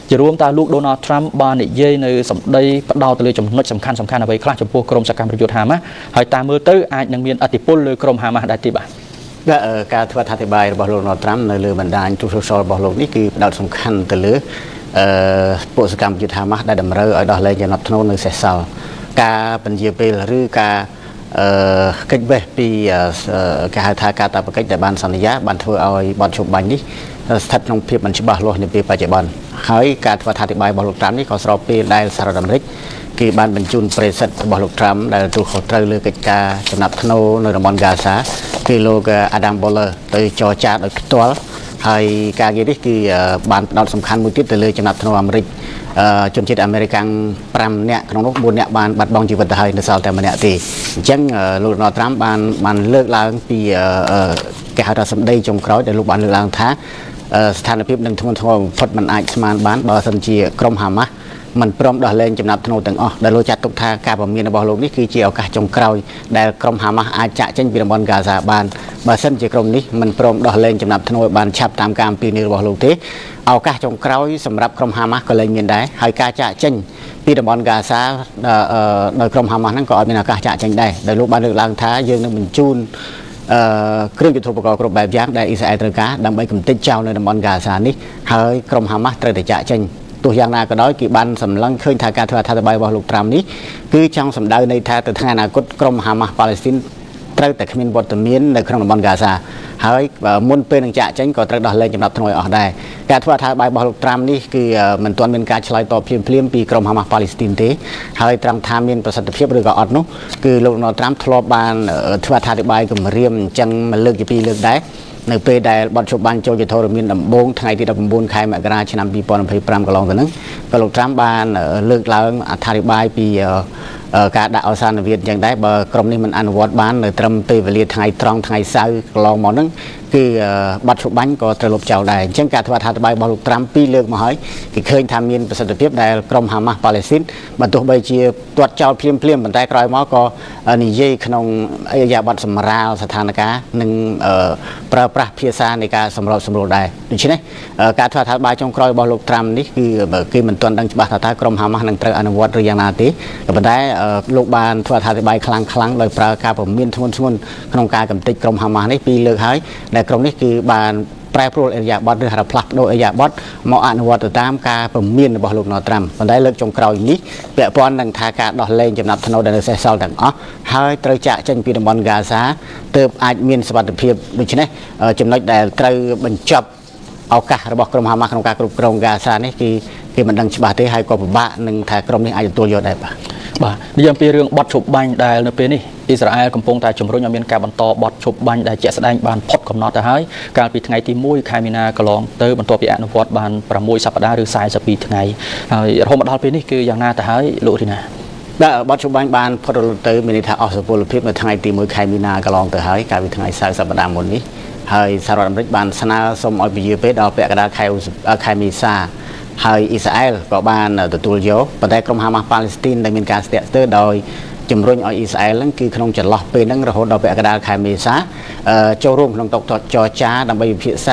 ជារួមតើលោក Donald Trump បាននិយាយនៅសម្ដីផ្ដោតទៅលើចំណុចសំខាន់សំខាន់អ្វីខ្លះចំពោះក្រុមសកម្មប្រយុទ្ធហាម៉ាស់ហើយតាមមើលទៅអាចនឹងមានឥទ្ធិពលលើក្រុមហាម៉ាស់ដែរទេបាទ? បាទការធ្វើអធិប្បាយរបស់លោក Donald Trump នៅលើបណ្ដាញទូរស័ព្ទរបស់លោកនេះគឺផ្ដោតសំខាន់ទៅលើអឺពួកសកម្មយុទ្ធហាម៉ាស់ដែលតម្រូវឲ្យដោះលែងចំណាប់ធ្នូនៅសេសសល់ការពន្យាពេលឬការអឺកិច្ចវេះពីគេហៅថាការតាបកិច្ចដែលបានសន្យាបានធ្វើឲ្យបទជប់បាញ់នេះស្ថិតក្នុងភាពមិនច្បាស់លាស់នាពេលបច្ចុប្បន្នហើយការធ្វើអធិប្បាយរបស់លោកត្រាំនេះក៏ស្របពេលដែលសហរដ្ឋអាមេរិកគេបានបញ្ជូនប្រេសិតរបស់លោកត្រាំដែលទទួលខុសត្រូវលើកិច្ចការចំណាប់ធ្នូនៅតំបន់ហ្គាសាគឺលោកអាដាមបូលឺទៅចរចាដោយផ្ទាល់ហើយការងារនេះគឺបានផ្ដោតសំខាន់មួយទៀតទៅលើចំណាប់ធ្នូអាមេរិកជនជាតិអាមេរិក5នាក់ក្នុងនោះ4នាក់បានបាត់បង់ជីវិតទៅហើយនៅសល់តែម្នាក់ទេអញ្ចឹងលោកដូណាល់ត្រាំបានបានលើកឡើងពីគេហៅថាសម្ដីចុងក្រោយដែលលោកបានលើកឡើងថាស្ថានភាពនឹងធ្ងន់ធ្ងរបំផុតមិនអាចស្មានបានបើសិនជាក្រុមហាម៉ាស់មិនព្រមដោះលែងចំណាប់ធ្នូទាំងអស់ដែលលោកចាត់ទុកថាការពមៀនរបស់លោកនេះគឺជាឱកាសចុងក្រោយដែលក្រុមហាម៉ាស់អាចចាក់ចេញពីតំបន់ហ្គាសាបានបើសិនជាក្រុមនេះមិនព្រមដោះលែងចំណាប់ធ្នូឲ្យបានឆាប់តាមការអំពាវនាវរបស់លោកទេឱកាសចុងក្រោយសម្រាប់ក្រុមហាម៉ាស់ក៏លែងមានដែរហើយការចាក់ចេញពីតំបន់ហ្គាសាដោយក្រុមហាម៉ាស់ហ្នឹងក៏អត់មានឱកាសចាក់ចេញដែរដែលលោកបានលើកឡើងថាយើងនឹងបញ្ជូនអឺគ្រឿងយុទ្ធោបករណ៍គ្រប់បែបយ៉ាងដែលអ៊ីស្រាអែលត្រូវការដើម្បីកំទេចចោលនៅតំបន់ហ្គាសានេះហើយក្រុមហាម៉ាស់ត្រូវតែចាក់ចេញទោះយ៉ាងណាក៏ដោយគេបានសម្លឹងឃើញថាការធ្វើអធិប្បាយរបស់លោកត្រាំនេះគឺចង់សម្ដៅន័យថាទៅថ្ងៃអនាគតក្រុមហាម៉ាស់ប៉ាឡេស្ទីនត្រូវតែគ្មានវត្តមាននៅក្នុងតំបន់ហ្គាសាហើយមុនពេលនឹងចាក់ចេញក៏ត្រូវដោះលែងចំណាប់ធ្នូឲ្យអស់ដែរការធ្វើអធិប្បាយរបស់លោកត្រាំនេះគឺមិនទាន់មានការឆ្លើយតបភ្លាមៗពីក្រុមហាម៉ាស់ប៉ាឡេស្ទីនទេហើយត្រង់ថាមានប្រសិទ្ធភាពឬក៏អត់នោះគឺលោកដូណាល់ត្រាំធ្លាប់បានធ្វើអធិប្បាយគម្រាមអញ្ចឹងមួយលើកជាពីរលើកដែរនៅពេលដែលបទជបាញ់ចូលជាធរមានដំបូងថ្ងៃទី19ខែមករាឆ្នាំ2025កន្លងទៅហ្នឹងក៏លោកត្រាំបានលើកឡើងអធិប្បាយពីការដាក់ឱសានវាទអញ្ចឹងដែរបើក្រុមនេះមិនអនុវត្តបាននៅត្រឹមពេលវេលាថ្ងៃត្រង់ថ្ងៃសៅរ៍កន្លងមកហ្នឹងគឺបទជបាញ់ក៏ត្រូវលុបចោលដែរអញ្ចឹងការធ្វើអធិប្បាយរបស់លោកត្រាំពីរលើកមកហើយគេឃើញថាមានប្រសិទ្ធភាពដែលក្រុមហាម៉ាស់ប៉ាឡេស្ទីនបើទោះបីជាទាត់ចោលភ្លាមភ្លាមប៉ុន្តែក្រោយមកក៏និយាយក្នុងឥរិយាបថសម្រាលស្ថានភាពនិងប្រើប្រាស់ភាសានៃការសម្របសម្រួលដែរដូច្នេះការធ្វើអធិប្បាយចុងក្រោយរបស់លោកត្រាំនេះគឺគេមិនទាន់ដឹងច្បាស់ថាតើក្រុមហាម៉ាស់នឹងត្រូវអនុវត្តឬយ៉ាងណាទេក៏ប៉ុន្តែលោកបានធ្វើអធិប្បាយខ្លាំងខ្លាំងដោយប្រើការពមៀនធ្ងន់ធ្ងរក្នុងការកំទេចក្រុមហាម៉ាស់នេះពីរលើកហើយដែលក្រុមនេះគឺបានប្រែប្រួលឥរិយាបថឬហៅផ្លាស់ប្ដូរឥរិយាបថមកអនុវត្តទៅតាមការពមៀនរបស់លោកណូត្រាំប៉ុន្តែលើកចុងក្រោយនេះពាក់ព័ន្ធនឹងថាការដោះលែងចំណាប់ធ្នូដែលនៅសេសសល់ទាំងអស់ហើយត្រូវចាក់ចេញពីតំបន់ហ្គាសាទើបអាចមានសុវត្ថិភាពដូច្នេះចំណុចដែលត្រូវបញ្ចប់ឱកាសរបស់ក្រុមហាម៉ាស់ក្នុងការគ្រប់គ្រងហ្គាសានេះគឺគេមិនដឹងច្បាស់ទេហើយក៏ពិបាកនឹងថាក្រុមនេះអាចទទួលយកដែរបាទបាទនិយាយអំពីរឿងបទឈប់បាញ់ដែលនៅពេលនេះអ៊ីស្រាអែលកំពុងតែជំរុញឲ្យមានការបន្តបទឈប់បាញ់ដែលជាក់ស្ដែងបានផុតកំណត់ទៅហើយកាលពីថ្ងៃទី1ខែមីនាកន្លងទៅបន្ទាប់ពីអនុវត្តបាន6សប្តាហ៍ឬ42ថ្ងៃហើយរហូតមកដល់ពេលនេះគឺយ៉ាងណាទៅហើយលោករីណាបាទបទឈប់បាញ់បានផុតរលត់ទៅមានន័យថាអស់សុពលភាពនៅថ្ងៃទី1ខែមីនាកន្លងទៅហើយកាលពីថ្ងៃសៅរ៍សប្តាហ៍មុននេះហើយសហរដ្ឋអាមេរិកបានស្នើសុំឲ្យពជាពេលដល់ពាក់កណ្ដាលខែមេសាហើយអ៊ីស្រាអែលក៏បានទទួលយកប៉ុន្តែក្រុមហាម៉ាស់ប៉ាឡេស្ទីនដែលមានការស្ទាក់ស្ទើរដោយជំរុញឲ្យអ៊ីស្រាអែលហ្នឹងគឺក្នុងចន្លោះពេលហ្នឹងរហូតដល់ពាក់កណ្ដាលខែមេសាចូលរួមក្នុងតុចរចាដើម្បីពិភាក្សា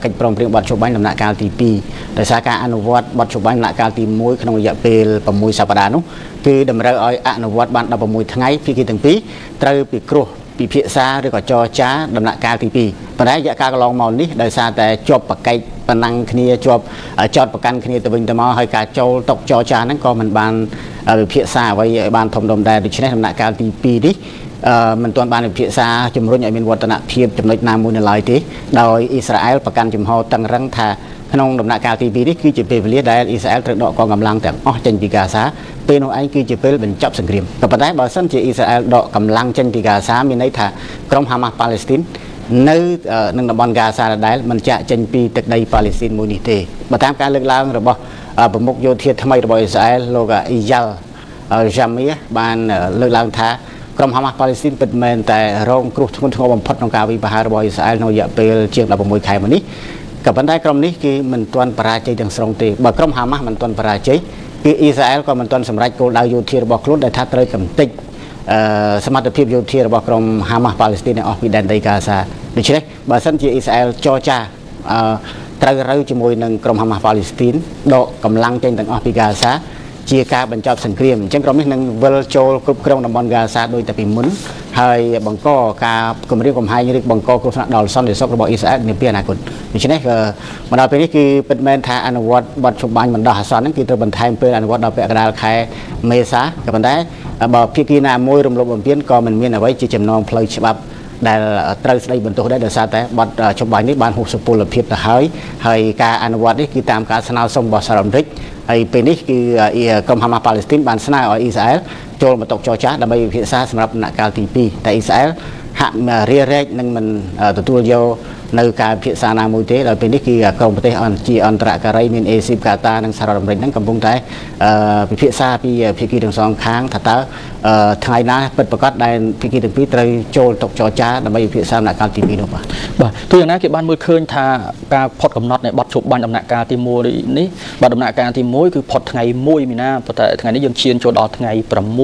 កិច្ចព្រមព្រៀងបទជប់បាញ់ដំណាក់កាលទី2ដោយសារការអនុវត្តបទជប់បាញ់ដំណាក់កាលទី1ក្នុងរយៈពេល6សប្តាហ៍នោះគឺតម្រូវឲ្យអនុវត្តបាន16ថ្ងៃភាគីទាំងពីរត្រូវពិគ្រោះពិភាក្សាឬក៏ចរចាដំណាក់កាលទី2ប៉ុន្តែរយៈកាលកន្លងមកនេះដោយសារតែជាប់បកែកប៉ុណ្ណឹងគ្នាជាប់ចោតប្រកាន់គ្នាទៅវិញទៅមកហើយការចូលតុចរចាហ្នឹងក៏មិនបានវិភាសាអ្វីឲ្យបានធំដុំដែរដូច្នេះដំណាក់កាលទី2នេះមិនទាន់បានវិភាសាជំរុញឲ្យមានវឌ្ឍនភាពចំណុចណាមួយនៅឡើយទេដោយអ៊ីស្រាអែលប្រកាន់ជំហរតឹងរឹងថាក្នុងដំណាក់កាលទី2នេះគឺជាពេលវេលាដែលអ៊ីស្រាអែលត្រូវដកកងកម្លាំងទាំងអស់ចេញពីហ្គាសាពេលនោះឯងគឺជាពេលបញ្ចប់សង្គ្រាមក៏ប៉ុន្តែបើសិនជាអ៊ីស្រាអែលដកកម្លាំងចេញពីហ្គាសាមានន័យថាក្រុមហាម៉ាស់ប៉ាឡេស្ទីននៅនឹងតំបន់ហ្គាសាដដែលមិនចាក់ចេញពីទឹកដីប៉ាឡេស្ទីនមួយនេះទេបើតាមការលើកឡើងរបស់ប្រមុខយោធាថ្មីរបស់អ៊ីស្រាអែលលោកអ៊ីយ៉ាល់យ៉ាមៀបានលើកឡើងថាក្រុមហាម៉ាស់ប៉ាឡេស្ទីនពិតមែនតែរងគ្រោះធ្ងន់ធ្ងរបំផុតក្នុងការវិបហារបស់អ៊ីស្រាអែលក្នុងរយៈពេលជាង16ខែមកនេះក៏ប៉ុន្តែក្រុមនេះគឺមិនទាន់បរាជ័យទាំងស្រុងទេបើក្រុមហាម៉ាស់មិនទាន់បរាជ័យគឺអ៊ីស្រាអែលក៏មិនទាន់សម្រេចគោលដៅយោធារបស់ខ្លួនដែលថាត្រូវកំទេចសមត្ថភាពយោធារបស់ក្រុមហាម៉ាស់ប៉ាឡេស្ទីនឲ្យអស់ពីដែនដីហ្គាសាដូច្នេះបើសិនជាអ៊ីស្រាអែលចរចា ត្រូវរូវជាមួយនឹងក្រុមហាម៉ាស់ប៉ាឡេស្ទីនដកកម្លាំងចេញទាំងអស់ពីហ្គាសាជាការបញ្ចប់សង្គ្រាមអញ្ចឹងក្រុមនេះនឹងវិលចូលគ្រប់គ្រងតំបន់ហ្គាសាដោយតែពីមុនហើយបង្កការគំរាមកំហែងឬបង្កគ្រោះថ្នាក់ដល់សន្តិសុខរបស់អ៊ីស្រាអែលនាពេលអនាគតដូច្នេះមកដល់ពេលនេះគឺពិតមែនថាអនុវត្តបទឈប់បាញ់បណ្ដោះអាសន្នហ្នឹងគឺត្រូវបន្ថែមពេលអនុវត្តដល់ពាក់កណ្ដាលខែមេសាក៏ប៉ុន្តែបើភាគីណាមួយរំលោភបំពានក៏មិនមានអ្វីជាចំណងផ្លូវច្បាប់ដែលត្រូវស្ដីបន្ទោសដែរដោយសារតែបទច្បាញ់នេះបានហួសសុពលភាពទៅហើយហើយការអនុវត្តនេះគឺតាមការស្នើសុំរបស់សហរដ្ឋអាមេរិកហើយពេលនេះគឺក្រុមហាម៉ាស់ប៉ាឡេស្ទីនបានស្នើឲ្យអ៊ីស្រាអែលចូលមកតុចរចាដើម្បីពិភាក្សាសម្រាប់ដំណាក់កាលទី2តែអ៊ីស្រាអែលហាក់រារែកនឹងមិនទទួលយកនៅការពិភាក្សាណាមួយទេដល់ពេលនេះគឺក្រុមប្រទេសជាអន្តរការីមានអេស៊ីបកាតានិងសហរដ្ឋអាមេរិកហ្នឹងកំពុងតែពិភាក្សាពីភាគីទាំងសងខាងថាតើថ្ងៃណាពិតប្រាកដដែលភាគីទាំងពីរត្រូវចូលតុចរចាដើម្បីពិភាក្សាដំណាក់កាលទី2នោះបាទបាទទោះយ៉ាងណាគេបានមើលឃើញថាការផុតកំណត់នៃបទឈប់បាញ់ដំណាក់កាលទី1នេះបាទដំណាក់កាលទី1គឺផុតថ្ងៃ1មីនាប៉ុន្តែថ្ងៃនេះយើងឈានចូលដល់ថ្ងៃ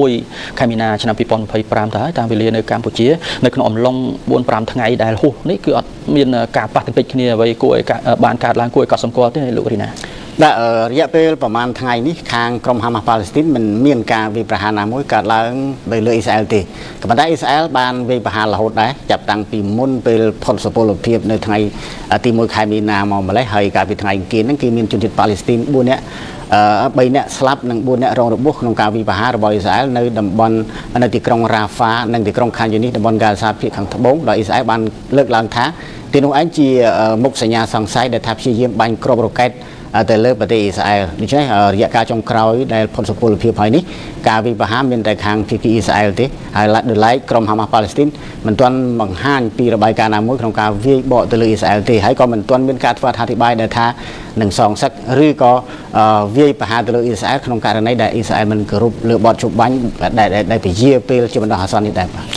6ខែមីនាឆ្នាំ2025ទៅហើយតាមវេលានៅកម្ពុជានៅក្នុងអំឡុង4-5ថ្ងៃដែលហួសនេះគឺអត់មានការប៉ះទង្គិចគ្នាអ្វីគួរឲ្យបានកើតឡើងគួរឲ្យកត់សម្គាល់ទេលោករីណាបាទរយៈពេលប្រហែលថ្ងៃនេះខាងក្រុមហាម៉ាស់ប៉ាឡេស្ទីនមិនមានការវាយប្រហារណាមួយកើតឡើងដោយលើអ៊ីស្រាអែលទេក៏ប៉ុន្តែអ៊ីស្រាអែលបានវាយប្រហាររហូតដែរចាប់តាំងពីមុនពេលផុតសុពលភាពនៅថ្ងៃទី1ខែមីនាមកម្លេះហើយកាលពីថ្ងៃអង្គារហ្នឹងគឺមានជនជាតិប៉ាឡេស្ទីន4នាក់3នាក់ស្លាប់និង4នាក់រងរបួសក្នុងការវាយប្រហាររបស់អ៊ីស្រាអែលនៅតំបន់នៅទីក្រុងរ៉ាហ្វានិងទីក្រុងខានយូនីសតំបន់ហ្គាសាភាគខាងត្បូងដោយអ៊ីស្រាអែលបានលើកឡើងថាទីនោះឯងជាមុខសញ្ញាសង្ស័យដែលថាព្យាយាមបាញ់គ្រាប់រ៉ុកែតទៅលើប្រទេសអ៊ីស្រាអែលដូច្នេះរយៈកាលចុងក្រោយដែលផុតសុពលភាពហើយនេះការវាយប្រហារមានតែខាងភាគីអ៊ីស្រាអែលទេហើយដោយឡែកក្រុមហាម៉ាស់ប៉ាឡេស្ទីនមិនទាន់បង្ហាញពីរបាយការណ៍ណាមួយក្នុងការវាយបកទៅលើអ៊ីស្រាអែលទេហើយក៏មិនទាន់មានការធ្វើអត្ថាធិប្បាយដែលថានឹងសងសឹកឬក៏វាយប្រហារទៅលើអ៊ីស្រាអែលក្នុងករណីដែលអ៊ីស្រាអែលមិនគោរពលើបទជប់បាញ់ដែលពជាពេលជាបណ្ដោះអាសន្ននេះដែរបាទ។